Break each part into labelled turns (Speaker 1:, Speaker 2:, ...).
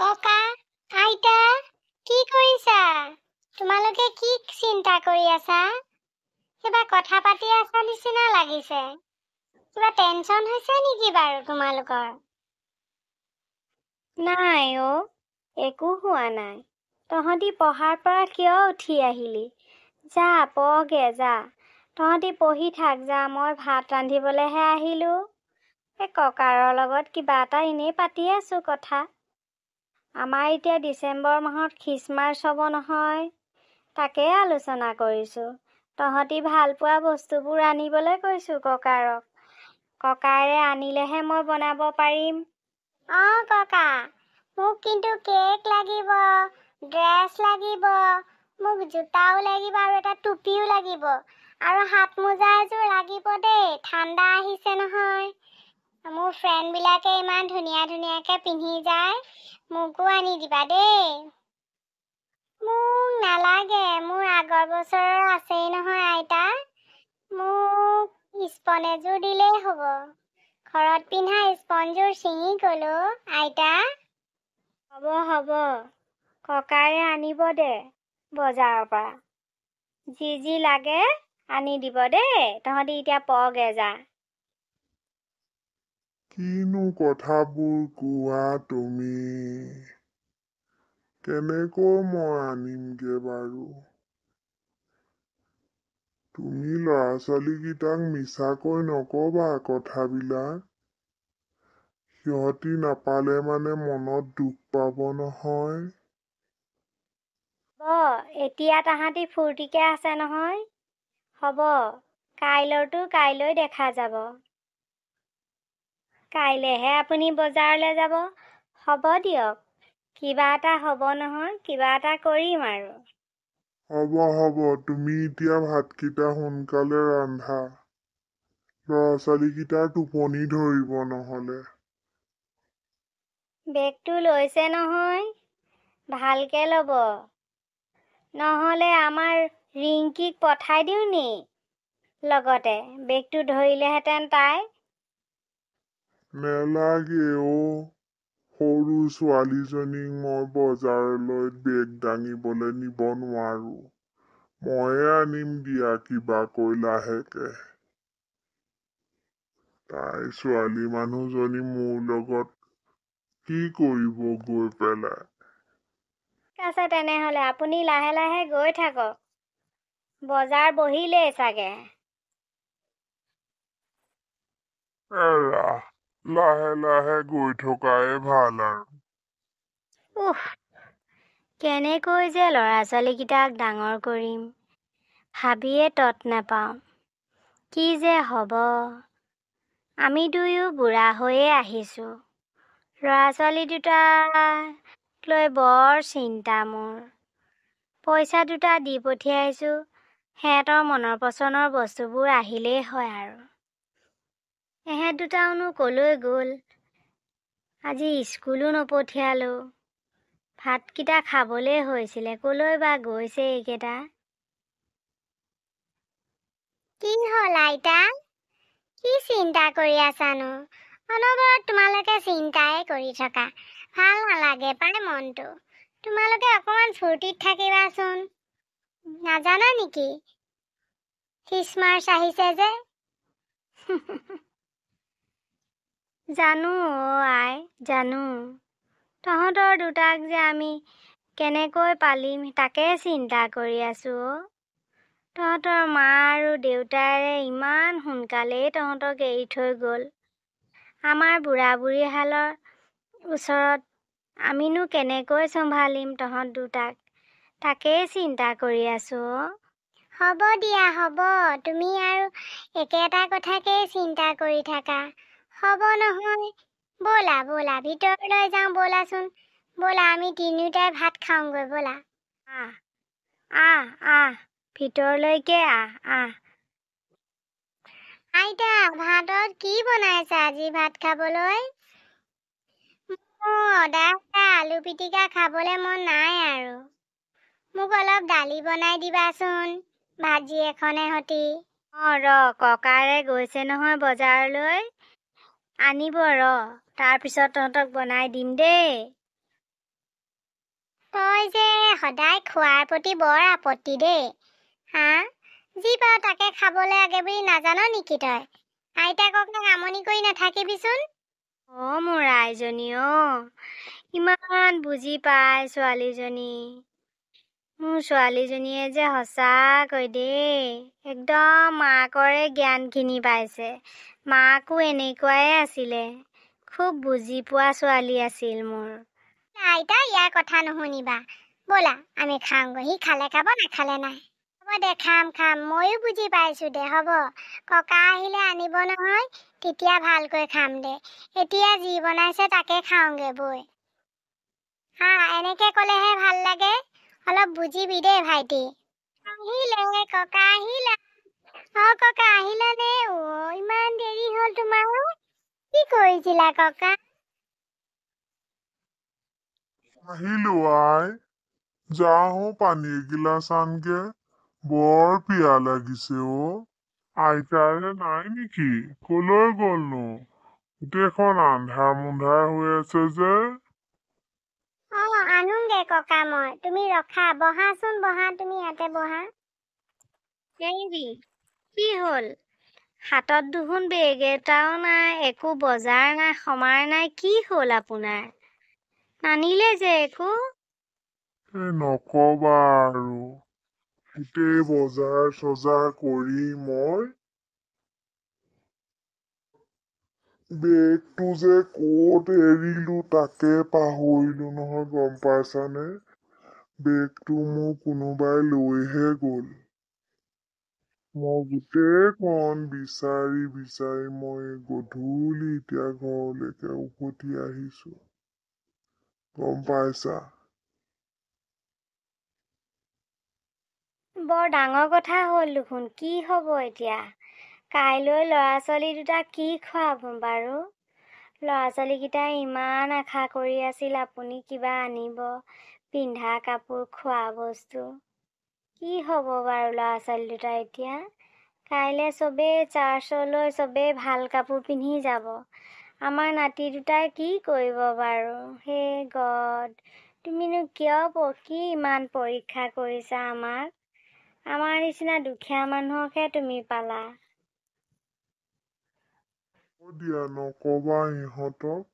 Speaker 1: ককা, আইতা, কি কৰিছা? তোমালোকে কি চিন্তা কৰি আছা? কিবা কথা পাতি আছা নিচিনা লাগিছে। কিবা টেনচন হৈছে নেকি বাৰু তোমালোকৰ?
Speaker 2: নাই অ', একো হোৱা নাই। তহঁতি পঢ়াৰ পৰা কিয় উঠি আহিলি? যা পঢ়গে যা। তহঁতি পঢ়ি থাক যা, মই ভাত ৰান্ধিবলৈহে আহিলোঁ। এই ককাৰৰ লগত কিবা এটা এনেই পাতি আছোঁ কথা। আমাৰ এতিয়া ডিচেম্বৰ মাহত খ্ৰীষ্টমাছ হ'ব নহয়, তাকেই আলোচনা কৰিছোঁ। তহঁতি ভাল পোৱা বস্তুবোৰ আনিবলৈ কৈছোঁ ককাৰক। ককাৰে আনিলেহে মই বনাব পাৰিম।
Speaker 1: অঁ ককা, মোক কিন্তু কেক লাগিব, ড্ৰেছ লাগিব, মোক জোতাও লাগিব আৰু এটা টুপিও লাগিব আৰু হাত মোজা এযোৰ লাগিব দেই, ঠাণ্ডা আহিছে নহয়। মোৰ ফ্ৰেণ্ডবিলাকে ইমান ধুনীয়া ধুনীয়াকৈ পিন্ধি যায়, মোকো আনি দিবা দেই। মোক নালাগে, মোৰ আগৰ বছৰৰ আছেই নহয় আইতা। মোক স্পন এযোৰ দিলেই হ'ব। ঘৰত পিন্ধা স্পঞ্জযোৰ ছিঙি গ'ল অ' আইতা।
Speaker 2: হ'ব হ'ব, ককাৰে আনিব দে বজাৰৰ পৰা। যি যি লাগে আনি দিব দেই। তহঁতি এতিয়া পঢ়গে যা।
Speaker 3: কিনো কথাবোৰ কোৱা তুমি? কেনেকৈ মই আনিমগে বাৰু? তুমি ল'ৰা ছোৱালীকেইটাক মিছাকৈ নকবা কথাবিলাক। সিহঁতি নাপালে মানে মনত দুখ পাব নহয়।
Speaker 2: হ'ব, এতিয়া তাহাঁতি ফূৰ্তিকে আছে নহয়। হ'ব, কাইলৈৰটো কাইলৈ দেখা যাব। কাইলৈহে আপুনি বজাৰলৈ যাব। হ'ব দিয়ক, কিবা এটা হ'ব নহয়, কিবা এটা কৰিম আৰু।
Speaker 3: হ'ব হ'ব, তুমি এতিয়া ভাতকেইটা সোনকালে ৰান্ধা। ল'ৰা ছোৱালীকেইটাৰ টোপনি ধৰিব নহ'লে।
Speaker 2: বেগটো লৈছে নহয়, ভালকে ল'ব। নহ'লে আমাৰ ৰিংকিক পঠাই দিওঁ নি লগতে, বেগটো ধৰিলেহেঁতেন তাই।
Speaker 3: নেলাগে অ', সৰু ছোৱালীজনীক মই বজাৰলৈ বেগ দাঙিবলৈ নিব নোৱাৰো। ময়ে আনিম দিয়া কিবাকৈ লাহেকে। তাই ছোৱালী মানুহজনী মোৰ লগত কি কৰিব গৈ পেলাই।
Speaker 2: ঠিক আছে তেনেহ'লে, আপুনি লাহে লাহে গৈ থাকক। বজাৰ বহিলেই চাগে।
Speaker 3: এৰা, লাহে লাহে গৈ থকাই ভাল আৰু।
Speaker 2: উফ, কেনেকৈ যে ল'ৰা ছোৱালীকেইটাক ডাঙৰ কৰিম ভাবিয়ে তত নাপাওঁ। কি যে হ'ব, আমি দুয়ো বুঢ়া হৈয়ে আহিছোঁ। ল'ৰা ছোৱালী দুটাক লৈ বৰ চিন্তা মোৰ। পইচা দুটা দি পঠিয়াইছোঁ, সিহঁতৰ মনৰ পচন্দৰ বস্তুবোৰ আহিলেই হয় আৰু। এহেঁত দুটাওনো ক'লৈ গ'ল? আজি স্কুলো নপঠিয়ালোঁ। ভাতকেইটা খাবলৈ হৈছিলে, ক'লৈ বা গৈছে এইকেইটা।
Speaker 1: কি হ'ল আইতা? কি চিন্তা কৰি আছানো? অনবৰত তোমালোকে চিন্তাই কৰি থকা, ভাল নালাগে পাই মনটো। তোমালোকে অকণমান ফূৰ্তিত থাকিবাচোন। নাজানা নেকি খ্ৰীষ্টমাছ আহিছে যে?
Speaker 2: জানো অ' আই, জানো। তহঁতৰ দুটাক যে আমি কেনেকৈ পালিম তাকে চিন্তা কৰি আছোঁ অ'। তহঁতৰ মা আৰু দেউতাৰে ইমান সোনকালেই তহঁতক এৰি থৈ গ'ল। আমাৰ বুঢ়া বুঢ়ীহালৰ ওচৰত আমিনো কেনেকৈ চম্ভালিম তহঁত দুটাক, তাকেই চিন্তা কৰি আছোঁ অ'।
Speaker 1: হ'ব দিয়া হ'ব, তুমি আৰু একেটা কথাকেই চিন্তা কৰি থাকা। হ'ব নহয়, ব'লা ব'লা ভিতৰলৈ যাওঁ ব'লাচোন। ব'লা আমি তিনিওটাই ভাত খাওঁগৈ ব'লা।
Speaker 2: আহ আহ আহ, ভিতৰলৈকে আহ আহ।
Speaker 1: আইতা, ভাতত কি বনাইছা আজি ভাত খাবলৈ? মোৰ সদায় আলু পিটিকা খাবলৈ মন নাই আৰু। মোক অলপ দালি বনাই দিবাচোন, ভাজি এখনে সৈতে।
Speaker 2: অঁ ৰ, ককাৰে গৈছে নহয় বজাৰলৈ, আনিব ৰ, তাৰপিছত তহঁতক বনাই দিম দেই।
Speaker 1: তই যে সদায় খোৱাৰ প্ৰতি বৰ আপত্তি দেই। হা, যি পাৱ তাকে খাবলৈ লাগে বুলি নাজান নেকি তই? আইতা ককাক আমনি কৰি নাথাকিবিচোন।
Speaker 2: অ' মোৰ আইজনী অ', ইমান বুজি পায় ছোৱালীজনী। মোৰ ছোৱালীজনীয়ে যে সঁচাকৈ দেই একদম মাকৰে জ্ঞানখিনি পাইছে। মাকো এনেকুৱাই আছিলে, খুব বুজি পোৱা ছোৱালী আছিল মোৰ।
Speaker 1: আইতা, ইয়াৰ কথা নুশুনিবা। ব'লা আমি খাওঁগৈ। সি খালে খাব, নাখালে নাই। হ'ব দে, খাম খাম, ময়ো বুজি পাইছো দে। হ'ব, ককা আহিলে আনিব নহয়, তেতিয়া ভালকৈ খাম দে। এতিয়া যি বনাইছে তাকে খাওঁগে বৈ। হা, এনেকে ক'লেহে ভাল লাগে। অলপ বুজিবি দেই ভাইটি। আহিলে ককা, আহিলা? অ ককা, আহিলানে? অ, ইমান দেৰি হ'ল তোমাৰ। কি কৰিছিলা ককা?
Speaker 3: আহিলো আই। যাওঁ পানী এগিলাচ আনগে, বৰ পিয়াহ লাগিছে অ। আইতাৰে নাই নেকি? কলৈ গ'লনো? গোটেইখন আন্ধাৰ মুন্ধাৰ হৈ আছে যে।
Speaker 1: অ, আনোগে ককা মই, তুমি ৰখা। বহাচোন, বহা, তুমি ইয়াতে বহা।
Speaker 2: হেৰি, কি হ'ল? হাতত দেখোন বেগ এটাও নাই, একো বজাৰ নাই, সমাৰ নাই। কি হ'ল আপোনাৰ? নানিলে যে একো?
Speaker 3: এই নকবা আৰু, গোটেই বজাৰ চজাৰ কৰি মই বেগটো যে ক'ত এৰিলো তাকে পাহৰিলো নহয়, গম পাইছানে? বেগটো মোৰ কোনোবাই লৈহে গ'ল। মই গোটেইখন বিচাৰি বিচাৰি মই গধূলি এতিয়া ঘৰলৈকে উভতি আহিছো, গম পাইছা?
Speaker 2: বৰ ডাঙৰ কথা হ'ল দেখোন। কি হ'ব এতিয়া? কাইলৈ ল'ৰা ছোৱালী দুটাক কি খুৱাব বাৰু? ল'ৰা ছোৱালীকেইটাই ইমান আশা কৰি আছিল আপুনি কিবা আনিব, পিন্ধা কাপোৰ, খোৱা বস্তু। কি হ'ব বাৰু ল'ৰা ছোৱালী দুটা এতিয়া? কাইলৈ চবেই চাৰ্চলৈ চবেই ভাল কাপোৰ পিন্ধি যাব। আমাৰ নাতি দুটাই কি কৰিব বাৰু? হে গড, তুমিনো কিয় কি ইমান পৰীক্ষা কৰিছা আমাক? আমাৰ নিচিনা দুখীয়া মানুহকহে তুমি পালা।
Speaker 3: হ'ব দিয়া, নকবা ইহঁতক।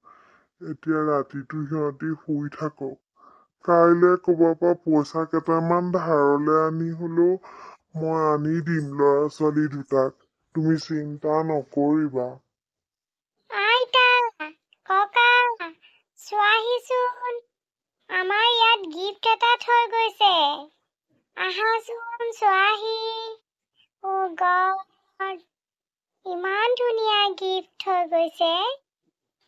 Speaker 3: এতিয়া ৰাতিটো সিহঁতি শুই থাকক। কাইলে ক'ৰবাৰ পৰা পইচা কেইটামান ধাৰলে আনি হলেও মই আনি দিম ল'ৰা ছোৱালী দুটাক, তুমি চিন্তা নকৰিবা।
Speaker 1: আইতা ককা, চোৱাহিচোন, আমাৰ ইয়াত গিফ্ট এটা থৈ গৈছে। আহাচোন, চোৱাহি। অ' গড, ইমান ধুনীয়া গিফ্ট থৈ গৈছে।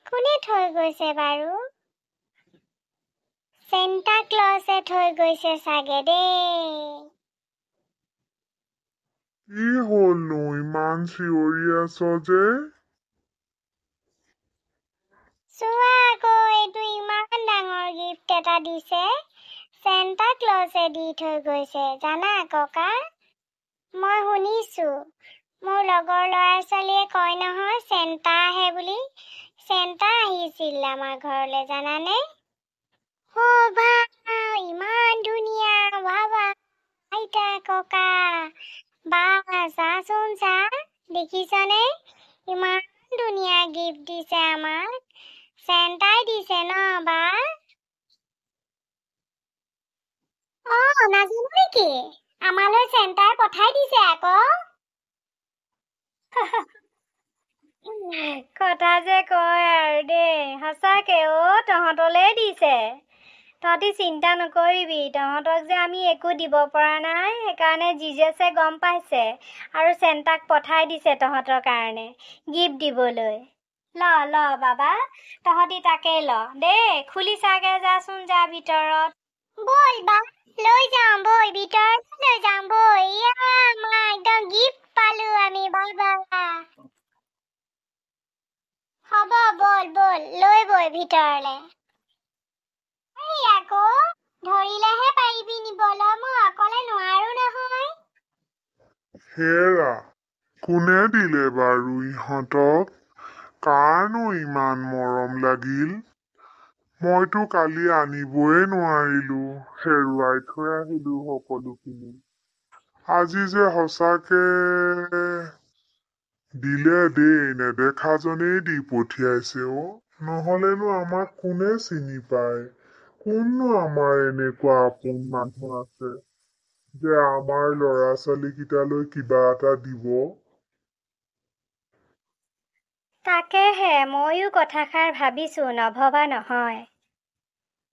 Speaker 1: কোনে থৈ গৈছে বাৰু? চেণ্টা ক্লছে থৈ গৈছে চাগে দেই।
Speaker 3: কি হ'লনো, ইমান চিঞৰি আছ যে?
Speaker 1: চোৱা আকৌ, এইটো ইমান ডাঙৰ গিফ্ট এটা দিছে। চেণ্টা ক্লছে দি থৈ গৈছে। জানা ককা, মই শুনিছো মোৰ লগৰ ল'ৰা ছোৱালীয়ে কয় নহয় চেণ্টা আহে বুলি। চেণ্টা আহিছিল আমাৰ ঘৰলৈ, জানানে? অ' বা, ইমান ধুনীয়া। বাবা, আইতা ককা, বা, চাচোন চা, দেখিছনে? ইমান ধুনীয়া গিফ্ট দিছে আমাক। চেণ্টাই দিছে ন বা? অ, নাজানো নেকি? আমালৈ চেণ্টাই পঠাই দিছে আকৌ।
Speaker 2: কথা যে কয় আৰু দেই, সঁচাকে অ'। তহঁতলে দিছে। তহঁতি চিন্তা নকৰিবি। তহঁতক যে আমি একো দিব পৰা নাই, সেইকাৰণে জিজেছে গম পাইছে আৰু চেণ্টাক পঠাই দিছে তহঁতৰ কাৰণে গিফ্ট দিবলৈ। ল ল বাবা, তহঁতি তাকে ল দেই। খুলি চাগে যাচোন, যা ভিতৰত।
Speaker 1: ব'ল বা, লৈ যাওঁ বৈ, ভিতৰত লৈ যাওঁ বৈ। ইয়া মা, একদম গিফ্ট পালো আমি বাবা। হ'ব, ব'ল ব'ল, লৈ বৈ ভিতৰলে। এই আকৌ ধৰিলেহে পাৰিবি নিবলৈ, মই অকলে নোৱাৰো নহয়।
Speaker 3: হেৰা, কোনে দিলে বাৰু ইহঁতক? কাৰনো ইমান মৰম লাগিল? মইতো কালি আনিবই নোৱাৰিলো, হেৰুৱাই থৈ আহিলো সকলোখিনি। আজি যে সঁচাকে দিলে দেই, নেদেখাজনেই দি পঠিয়াইছে অ। নহলেনো আমাক কোনে চিনি পায়? কোননো আমাৰ এনেকুৱা আপোন মানুহ আছে যে আমাৰ ল'ৰা ছোৱালীকেইটালৈ কিবা এটা দিব?
Speaker 2: তাকেহে ময়ো কথাষাৰ ভাবিছোঁ, নভবা নহয়।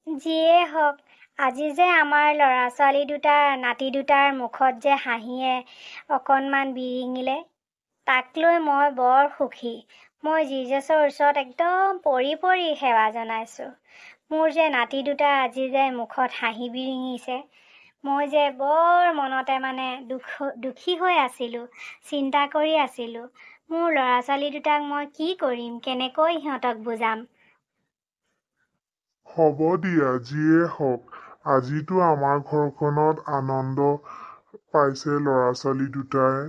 Speaker 2: যিয়ে হওক, আজি যে আমাৰ ল'ৰা ছোৱালী দুটাৰ, নাতি দুটাৰ মুখত যে হাঁহিয়ে অকণমান বিৰিঙিলে, তাক লৈ মই বৰ সুখী। মই জিজাছৰ ওচৰত একদম পৰি পৰি সেৱা জনাইছোঁ। মোৰ যে নাতি দুটা আজি যে মুখত হাঁহি বিৰিঙিছে, মই যে বৰ মনতে মানে দুখী হৈ আছিলোঁ, চিন্তা কৰি আছিলোঁ, মোৰ ল'ৰা ছোৱালী দুটাক মই কি কৰিম, কেনেকৈ সিহঁতক বুজাম।
Speaker 3: হ'ব দিয়া, যিয়ে হওক, আজিতো আমাৰ ঘৰখনত আনন্দ পাইছে ল'ৰা ছোৱালী দুটাই।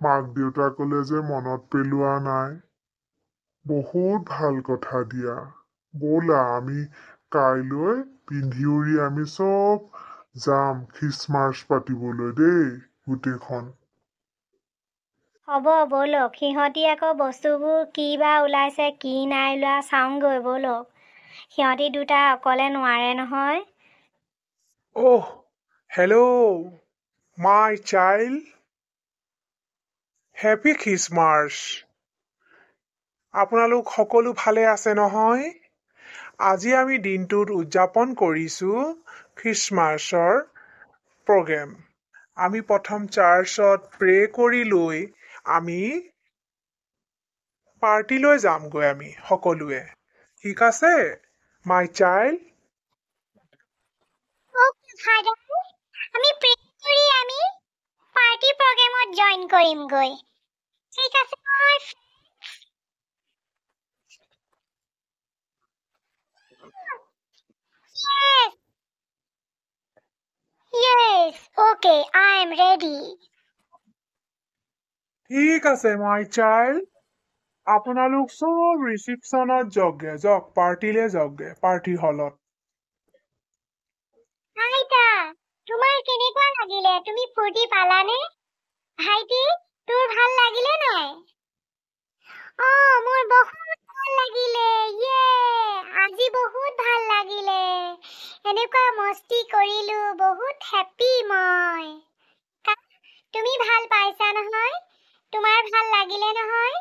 Speaker 3: মাক দেউতাকলৈ যে মনত পেলোৱা নাই, বহুত ভাল কথা দিয়া। ব'লা, আমি কাইলৈ পিন্ধি উৰি আমি চব যাম খ্ৰীষ্টমাছ পাতিবলৈ দেই গোটেইখন।
Speaker 2: হ'ব ব'লক, সিহঁতি আকৌ বস্তুবোৰ কি বা ওলাইছে কি নাই ওলোৱা চাওঁগৈ ব'লক। সিহঁতি দুটা অকলে নোৱাৰে নহয়।
Speaker 4: Oh, hello, my child. Happy Christmas. আপোনালোক সকলো ভালে আছে নহয়? আজি আমি দিনটোত উদযাপন কৰিছোঁ খ্ৰীষ্টমাছৰ প্ৰগ্ৰেম। আমি প্ৰথম চাৰ্চত প্ৰে কৰি লৈ আমি পাৰ্টিলৈ যামগৈ আমি সকলোৱে। ঠিক আছে my child?
Speaker 1: Okay father, আমি প্ৰে কৰি আমি পাৰ্টি প্ৰগ্ৰেমত জইন কৰিমগৈ। ঠিক আছে নহয়? Yes, yes, okay, I am ready.
Speaker 4: ঠিক আছে my child, আপোনালোক চব ৰিচিপশ্যনত যাওকগে, যাওক পাৰ্টিলৈ যাওকগে, পাৰ্টি হলত।
Speaker 1: আইতা, তোমাৰ কেনেকুৱা লাগিলে? তুমি ফূৰ্তি পালানে? ভাইটি, তোৰ ভাল লাগিলে নাই? অ, মোৰ বহুত ভাল লাগিলে। ইয়ে, আজি বহুত ভাল লাগিলে, এনেকুৱা মস্তি কৰিলো, বহুত হেপ্পী মই। তুমি ভাল পাইছা নহয়? তোমাৰ ভাল লাগিলে নহয়?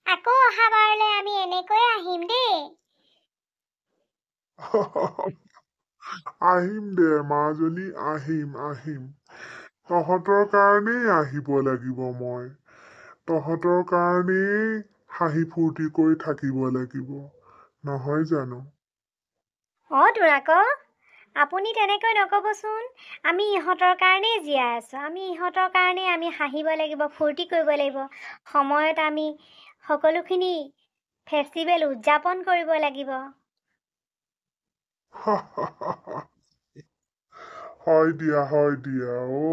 Speaker 1: আকৌ অহাবাৰলৈ আমি এনেকৈয়ে আহিম দেই।
Speaker 3: আহিম দে মাজনী, আহিম আহিম। তহঁতৰ কাৰণেই আহিব লাগিব মই, তহঁতৰ কাৰণেই হাঁহি ফূৰ্তি কৰি থাকিব লাগিব, নহয় জানো?
Speaker 2: অঁ তোৰ আকৌ, আপুনি তেনেকৈ নক'বচোন। আমি ইহঁতৰ কাৰণেই জীয়াই আছোঁ, আমি ইহঁতৰ কাৰণেই আমি হাঁহিব লাগিব, ফূৰ্তি কৰিব লাগিব। সময়ত আমি সকলোখিনি ফেষ্টিভেল উদযাপন কৰিব লাগিব।
Speaker 3: হয় দিয়া, হয় দিয়া অ।